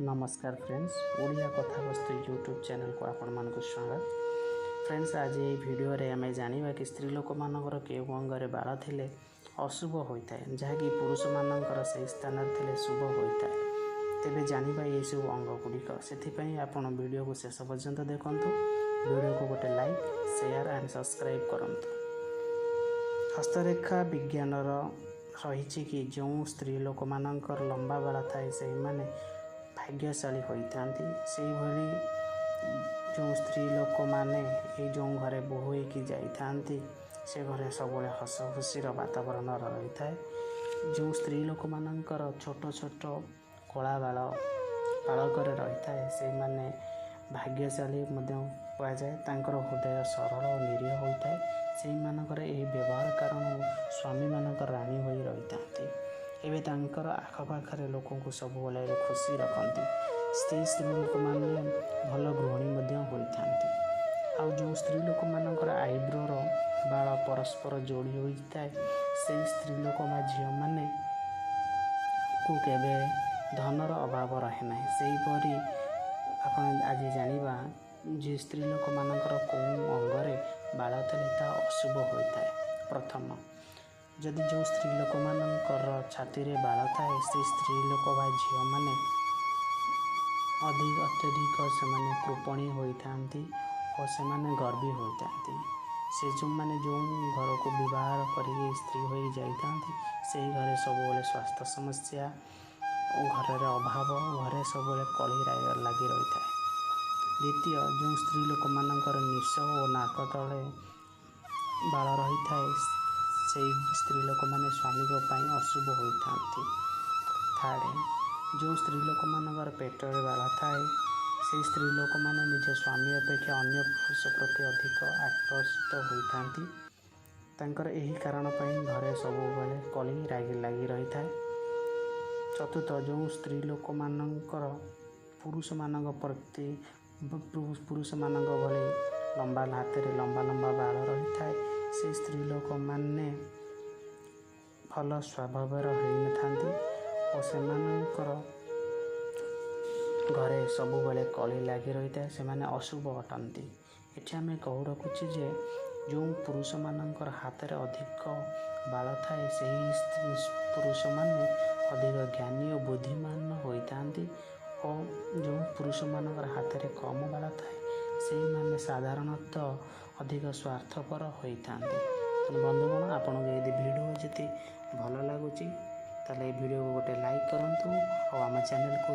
ନମସ୍କାର ଫ୍ରେଣ୍ଡସ୍, ଓଡ଼ିଆ କଥାବସ୍ତୁ ୟୁଟ୍ୟୁବ୍ ଚ୍ୟାନେଲକୁ ଆପଣମାନଙ୍କୁ ସ୍ୱାଗତ। ଫ୍ରେଣ୍ଡସ୍, ଆଜି ଏହି ଭିଡ଼ିଓରେ ଆମେ ଜାଣିବା କି ସ୍ତ୍ରୀ ଲୋକମାନଙ୍କର କେଉଁ ଅଙ୍ଗରେ ବାଳ ଥିଲେ ଅଶୁଭ ହୋଇଥାଏ, ଯାହାକି ପୁରୁଷମାନଙ୍କର ସେହି ସ୍ଥାନରେ ଥିଲେ ଶୁଭ ହୋଇଥାଏ। ତେବେ ଜାଣିବା ଏହିସବୁ ଅଙ୍ଗ ଗୁଡ଼ିକ। ସେଥିପାଇଁ ଆପଣ ଭିଡ଼ିଓକୁ ଶେଷ ପର୍ଯ୍ୟନ୍ତ ଦେଖନ୍ତୁ। ଭିଡ଼ିଓକୁ ଗୋଟେ ଲାଇକ୍, ସେୟାର ଆଣ୍ଡ ସବସ୍କ୍ରାଇବ୍ କରନ୍ତୁ। ହସ୍ତରେଖା ବିଜ୍ଞାନର ରହିଛି କି ଯେଉଁ ସ୍ତ୍ରୀ ଲୋକମାନଙ୍କର ଲମ୍ବା ବାଳ ଥାଏ, ସେଇମାନେ ଭାଗ୍ୟଶାଳୀ ହୋଇଥାନ୍ତି। ସେହିଭଳି ଯେଉଁ ସ୍ତ୍ରୀ ଲୋକମାନେ ଏଇ ଯେଉଁ ଘରେ ବୋହୂ ହେଇକି ଯାଇଥାନ୍ତି, ସେ ଘରେ ସବୁବେଳେ ହସ ଖୁସିର ବାତାବରଣ ରହିଥାଏ। ଯେଉଁ ସ୍ତ୍ରୀ ଲୋକମାନଙ୍କର ଛୋଟ ଛୋଟ କଳା ବାଳ ବାଳକରେ ରହିଥାଏ, ସେଇମାନେ ଭାଗ୍ୟଶାଳୀ ମଧ୍ୟ କୁହାଯାଏ। ତାଙ୍କର ହୃଦୟ ସରଳ ଓ ନିରୀହ ହୋଇଥାଏ। ସେଇମାନଙ୍କର ଏହି ବ୍ୟବହାର କାରଣରୁ ସ୍ୱାମୀମାନଙ୍କର ରାଣୀ ହୋଇ ରହିଥାନ୍ତି। ଏବେ ତାଙ୍କର ଆଖପାଖରେ ଲୋକଙ୍କୁ ସବୁବେଳେ ଖୁସି ରଖନ୍ତି। ସେଇ ସ୍ତ୍ରୀ ଲୋକମାନେ ଭଲ ଗୃହିଣୀ ମଧ୍ୟ ହୋଇଥାନ୍ତି। ଆଉ ଯେଉଁ ସ୍ତ୍ରୀ ଲୋକମାନଙ୍କର ଆଇବ୍ରୋର ବାଳ ପରସ୍ପର ଯୋଡ଼ି ହୋଇଥାଏ, ସେଇ ସ୍ତ୍ରୀ ଲୋକ ବା ଝିଅମାନେ କୁ କେବେ ଧନର ଅଭାବ ରହେ ନାହିଁ। ସେହିପରି ଆପଣ ଆଜି ଜାଣିବା ଯେ ସ୍ତ୍ରୀ ଲୋକମାନଙ୍କର କେଉଁ ଅଙ୍ଗରେ ବାଳ ଥିଲେ ତାହା ଅଶୁଭ ହୋଇଥାଏ। ପ୍ରଥମ, ଯଦି ଯେଉଁ ସ୍ତ୍ରୀ ଲୋକମାନଙ୍କର ଛାତିରେ ବାଳ ଥାଏ, ସେ ସ୍ତ୍ରୀ ଲୋକ ବା ଝିଅମାନେ ଅଧିକ ଅତ୍ୟଧିକ ସେମାନେ କୃପଣୀ ହୋଇଥାନ୍ତି ଓ ସେମାନେ ଗର୍ବୀ ହୋଇଥାନ୍ତି। ସେ ଯେଉଁମାନେ ଯେଉଁ ଘରକୁ ବିବାହ କରିକି ସ୍ତ୍ରୀ ହୋଇ ଯାଇଥାନ୍ତି, ସେହି ଘରେ ସବୁବେଳେ ସ୍ୱାସ୍ଥ୍ୟ ସମସ୍ୟା ଓ ଘରର ଅଭାବ, ଘରେ ସବୁବେଳେ କଳି ଲାଗି ରହିଥାଏ। ଦ୍ୱିତୀୟ, ଯେଉଁ ସ୍ତ୍ରୀ ଲୋକମାନଙ୍କର ନିଶ ଓ ନାକ ତଳେ ବାଳ ରହିଥାଏ, ସେଇ ସ୍ତ୍ରୀ ଲୋକମାନେ ସ୍ୱାମୀଙ୍କ ପାଇଁ ଅଶୁଭ ହୋଇଥାନ୍ତି। ଥାର୍ଡ଼, ଯେଉଁ ସ୍ତ୍ରୀ ଲୋକମାନଙ୍କର ପେଟରେ ବାଳ ଥାଏ, ସେଇ ସ୍ତ୍ରୀ ଲୋକମାନେ ନିଜ ସ୍ୱାମୀ ଅପେକ୍ଷା ଅନ୍ୟ ପୁରୁଷ ପ୍ରତି ଅଧିକ ଆକର୍ଷିତ ହୋଇଥାନ୍ତି। ତାଙ୍କର ଏହି କାରଣ ପାଇଁ ଘରେ ସବୁବେଳେ କଳି ଲାଗି ରହିଥାଏ। ଚତୁର୍ଥ, ଯେଉଁ ସ୍ତ୍ରୀ ଲୋକମାନଙ୍କର ପୁରୁଷମାନଙ୍କ ପ୍ରତି ପୁରୁଷମାନଙ୍କ ଭଳି ଲମ୍ବା ହାତରେ ଲମ୍ବା ଲମ୍ବା ବାଳ ରହିଥାଏ, ସେ ସ୍ତ୍ରୀ ଲୋକମାନେ ଭଲ ସ୍ୱଭାବର ହୋଇନଥାନ୍ତି ଓ ସେମାନଙ୍କର ଘରେ ସବୁବେଳେ କଳି ଲାଗି ରହିଥାଏ। ସେମାନେ ଅଶୁଭ ଅଟନ୍ତି। ଏଠି ଆମେ କହୁ ରଖୁଛୁ ଯେ ଯେଉଁ ପୁରୁଷମାନଙ୍କର ହାତରେ ଅଧିକ ବାଳ ଥାଏ, ସେହି ପୁରୁଷମାନେ ଅଧିକ ଜ୍ଞାନୀ ଓ ବୁଦ୍ଧିମାନ ହୋଇଥାନ୍ତି ଓ ଯେଉଁ ପୁରୁଷମାନଙ୍କର ହାତରେ କମ୍ ବାଳ ଥାଏ, ସେଇମାନେ ସାଧାରଣତଃ ଅଧିକ ସ୍ୱାର୍ଥପର ହୋଇଥାନ୍ତି। ତେଣୁ ବନ୍ଧୁଗଣ, ଆପଣଙ୍କୁ ଯଦି ଭିଡ଼ିଓ ଯଦି ଭଲ ଲାଗୁଛି, ତାହେଲେ ଏଇ ଭିଡ଼ିଓକୁ ଗୋଟେ ଲାଇକ୍ କରନ୍ତୁ ଆଉ ଆମ ଚ୍ୟାନେଲକୁ